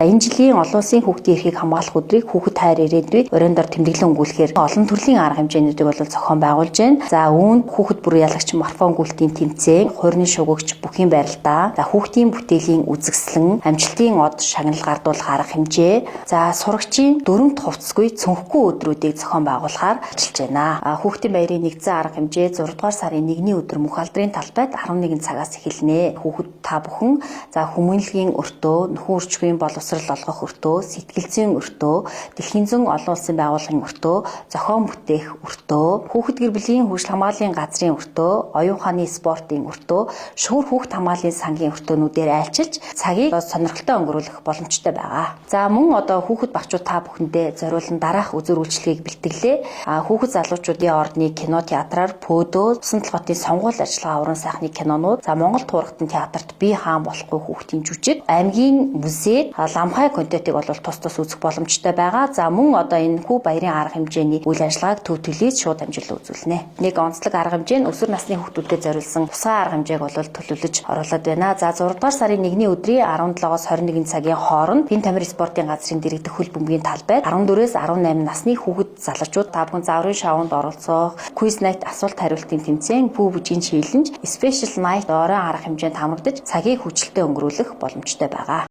Энэ жилийн олон улсын хүүхдийн эрхийг хамгаалах өдрийг "Хүүхэд хайр ирээдүй" оройн дор тэмдэглэн өнгөрүүлэхээр олон төрлийн арга хэмжээнүүдийг бол зохион байгуулж байна. За, үүнд хүүхэд бүрэн ялагч марафон гүйлтийн тэмцээн, хуурны шугагч бүхийн барилдаа, за, хүүхдийн бүтээлийн үзэсгэлэн, амжилтын од шагнал гардуулах арга хэмжээ, за, сурагчийн дөрөвт хувцасгүй цөнхгүй өдрүүдийг зохион байгуулахаар ажиллаж байна. Хүүхдийн баярын нэгдсэн арга хэмжээ 6 дугаар сарын 1-ний өдөр мөнх алдрын талбайд 11 цагаас эхэлнэ. Хүүхэд та бүхэн, за, хүмүүнлэгийн өртөө, нөхөн үрчгийн боловсрол олгох өртөө, сэтгэл зүйн өртөө, дэлхийн зөн олон улсын байгууллагын өртөө, зохион бүтээх өртөө, хүүхэд гэр бүлийн хөгжил хамгааллын газрын өртөө, оюун ухааны спортын өртөө, шүүр хүүхэд хамгааллын сангийн өртөөнүүдээр айлчилж цагийг сонирхолтой өнгөрүүлэх боломжтой байгаа. За, мөн одоо хүүхэд багчууд та бүхэндээ зориулан дараах үзүүр үйлчилгээг бэлтгэлээ. Хүүхэд залуучуудын ордны кино театраар Пөөдөө, Усан толгойтын сонгуул ажиллагаа уран сайхны кинонууд, за, Монгол туургатан театрт "Би хаан болохгүй" хүүхдийн жүжиг, аймгийн музейд Ламхай контентыг бол тус тус үзэх боломжтой байгаа. За, мөн одоо энэ хүү баярын арга хэмжээний үйл ажиллагааг төв төлөөс шууд амжилт үзүүлнэ. Нэг онцлог арга хэмжээ нь өсвөр насны хүүхдүүдэд зориулсан тусгай арга хэмжээг бол төлөвлөж оруулаад байна. За, 6 дугаар сарын 1-ний өдрийн 17-оос 21 цагийн хооронд Пин Тамир спортын газрын дэргэдэх хөл бөмбөгийн талбайд 14-өөс 18 насны хүүхэд залуучууд та бүхэн зааврын шоунд оролцох, quiz night асуулт хариултын тэмцээн, пүү бүжгийн challenge, special night оройн арга хэмжээнд хамрагдаж цагийг хүчлэлтэй өнгөрүүлэх боломжтой байгаа.